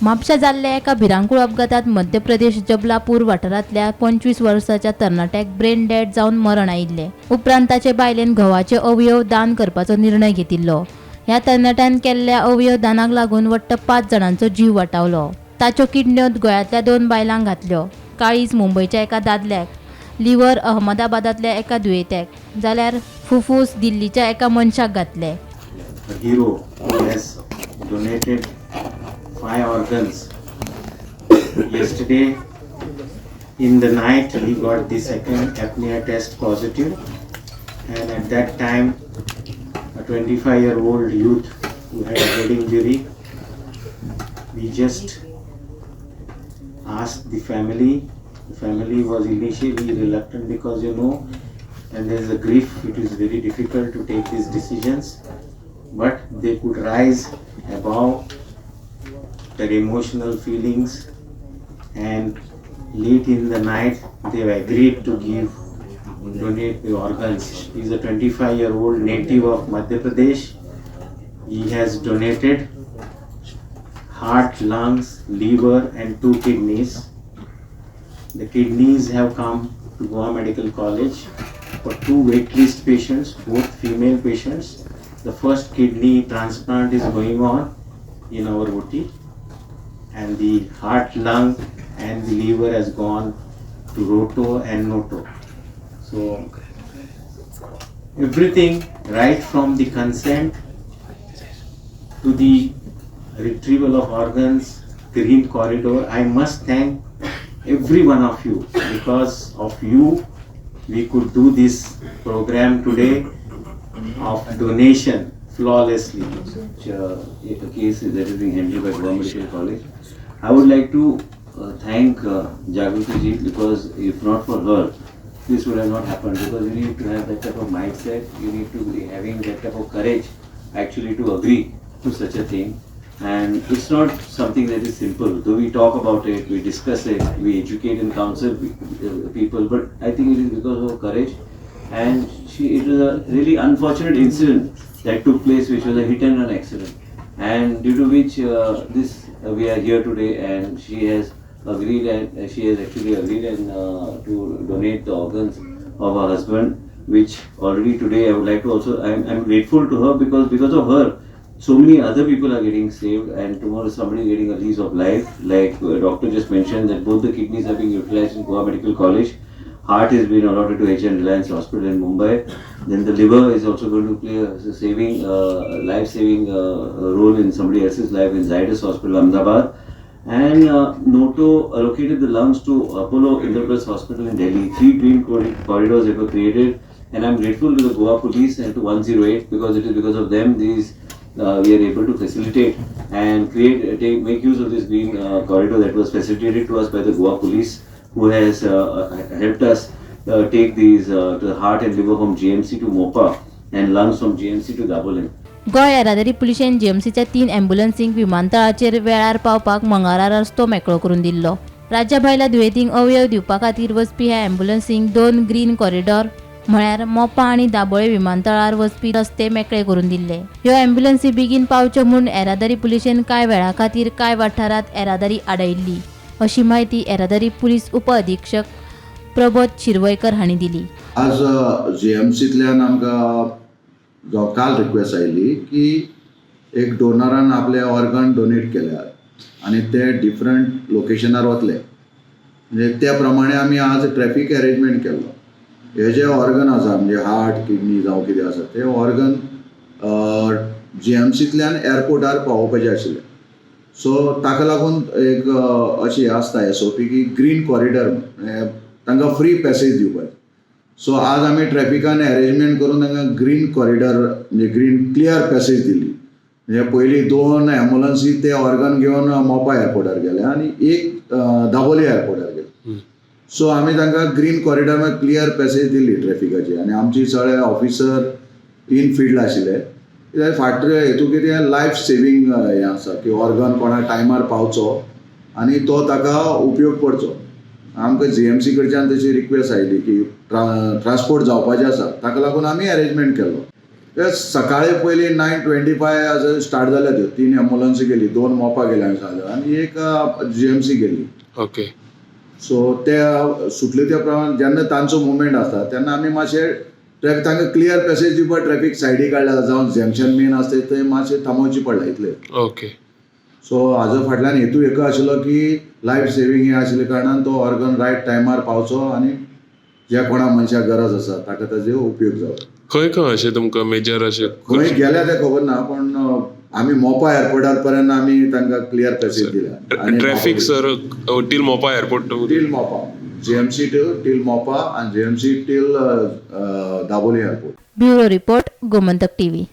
म्हापशा जाल्ल्या एका भिरांकूळ अपघातांत मध्य प्रदेश जबलापूर वाठारांतल्या 25 वर्साच्या तरणाट्याक ब्रेन डेड जावन मरण आयिल्लें. उपरांत ताचे बायलेन घोवाचे अवयव दान करपाचो निर्णय घेतिल्लो. ह्या तरणाट्यान केल्ल्या अवयव दानाक लागून वट्ट 5 जाणांचो जीव वाटावलो. ताच्यो किडण्यो गोंयांतल्या 2 बायलांक घातल्यो. काळीज मुंबयच्या एका दादल्याक, लिव्हर अहमदाबादांतल्या एका दुयेंत्याक, जाल्यार फुफ्फुस दिल्लीच्या एका मनशाक घातले. A hero who has donated 5 organs. Yesterday in the night he got the second apnea test positive, and at that time a 25-year-old youth who had a head injury, we just asked the family. The family was initially reluctant because when there is a grief, it is very difficult to take these decisions, but they could rise above their emotional feelings, and late in the night they have agreed to donate the organs. He is a 25-year-old native of Madhya Pradesh. He has donated heart, lungs, liver and 2 kidneys. The kidneys have come to Goa Medical College for 2 waitlist patients, both female patients. The first kidney transplant is going on in our OT, and the heart, lung and the liver has gone to Roto and Noto. So everything right from the consent to the retrieval of organs, green corridor. I must thank every one of you. Because of you, we could do this program today of donation flawlessly. A case that is being handled by Goa Medical College. I would like to thank Jagruti ji, because if not for her, this would have not happened, because you need to have that type of mindset, you need to be having that type of courage actually to agree to such a thing. And it's not something that is simple. Though we talk about it, we discuss it, we educate and counsel people, but I think it is because of courage. And it was a really unfortunate incident that took place, which was a hit and run accident, and due to which this we are here today, and she has agreed, and she has actually agreed and to donate the organs of her husband, which already today I would like to also, I'm grateful to her, because of her, so many other people are getting saved, and tomorrow somebody is getting a lease of life. Like doctor just mentioned that both the kidneys are being utilized in Goa Medical College. Heart has been allotted to HN Reliance Hospital in Mumbai. Then the liver is also going to play a life-saving role in somebody else's life in Zydus Hospital, Ahmedabad. And Noto allocated the lungs to Apollo Indraprastha Hospital in Delhi. 3 green corridors that were created, and I'm grateful to the Goa Police and to 108, because it is because of them these we are able to facilitate and make use of this green corridor that was facilitated to us by the Goa Police, who has helped us take these to the heart and liver from GMC to Mopa and lungs from GMC to Dabolim. Goa येरादारी पुलिशेन जीएमसीच्या 3 ॲम्ब्युलन्सींक विमानतळाचेर वेळार पावपाक मंगळारा रस्तो मेकळो करून दिल्लो. राज्या भायल्या दुयेंतींक अवयव दिवपा खातीर वचपी ह्या ॲम्ब्युलन्सींक 2 ग्रीन कॉरिडॉर म्हळ्यार मोपा आनी दाबोळे विमानतळार वचपी रस्ते मेकळे करून दिल्ले. ह्यो ॲम्ब्युलन्सी बेगीन पावच्यो म्हूण येरादारी पुलिशेन कांय वेळा खातीर कांय वाठारांत येरादारी आडयल्ली, अशी म्हायती येरादारी पुलीस उपअधिक्षक प्रबोध शिरवयकर हांणी दिली. आज जी एम सींतल्यान आमकां काल रिक्वेस्ट आयली की एक डोनरान आपले ऑर्गन डोनेट केल्यात आनी ते डिफरंट लोकेशनार वतले, म्हणजे त्या प्रमाणे आमी आज ट्रॅफीक अरेंजमेंट केल्लो. हे जे ऑर्गन आसा, म्हणजे हार्ट, किडनी जावं कितें आसा, ते ऑर्गन जी एम सींतल्यान एअरपोर्टार पावोवपाचे आशिल्ले. सो ताका लागून एक अशी आसता एस ओ पी की ग्रीन कॉरिडर, तांकां फ्री पॅसेज दिवपाची. सो आज आमी ट्रॅफिकान अरेंजमेंट करून तांकां ग्रीन कॉरिडर, म्हणजे ग्रीन क्लियर पॅसेज दिली. म्हणजे पयलीं 2 एम्बुलन्सी ते ऑर्गन घेवन मोपा एअरपोर्टार गेले आनी एक दाबोली एअरपोर्टार गेले. सो आमी तांकां ग्रीन कॉरिडर क्लियर पॅसेज दिली ट्रॅफिकाची, आनी आमची सगळे ऑफिसर इन फिल्ड आशिल्ले. कित्याक फाटले हेतू कितें, लायफ सेवींग हें आसा की ऑर्गन कोणा टायमार पावचो आनी तो ताका उपयोग पडचो. आमकां जी एम सी कडच्यान तशी रिक्वेस्ट आयली की ट्रान्सपोर्ट जावपाचें आसा, ताका लागून आमी अरेंजमेंट केल्लो. ते सकाळी पयलीं 9:25 स्टार्ट जाल्या त्यो. तीन एम्बुलन्सी गेली, दोन मोपा गेल्या आमी आनी एक जीएमसी गेली. सो ते सुटले त्या प्रमाणे जेन्ना तांचो मुवमेंट आसता तेन्ना आमी मातशे ट्रॅफिक तांकां क्लियर पॅसेज दिवपाक ट्रॅफिक सायडी काडल्या, जावं जंक्शन मेन आसता थंय मातशें थांबोवची पडला इतले. सो हाजो फाटल्यान हेतू एक आशिल्लो की लायफ सेवींग हें आशिल्ल्या कारणान तो ऑर्गन रायट टायमार पावचो आनी ज्या कोणा मनशाक गरज आसा ताका ताजो उपयोग जावचो. खंय खंय अशें तुमकां मेजर अशें? खंय गेल्या तें खबर ना, पण आमी मोपा एअरपोर्टार पर्यंत आमी तांकां क्लियर पॅसेज दिल्या. आनी Traffic, sir, till Mopa airport? Till Mopa, GMC to till Mopa आनी GMC till Dabolim airport. Bureau report, Gomantak TV.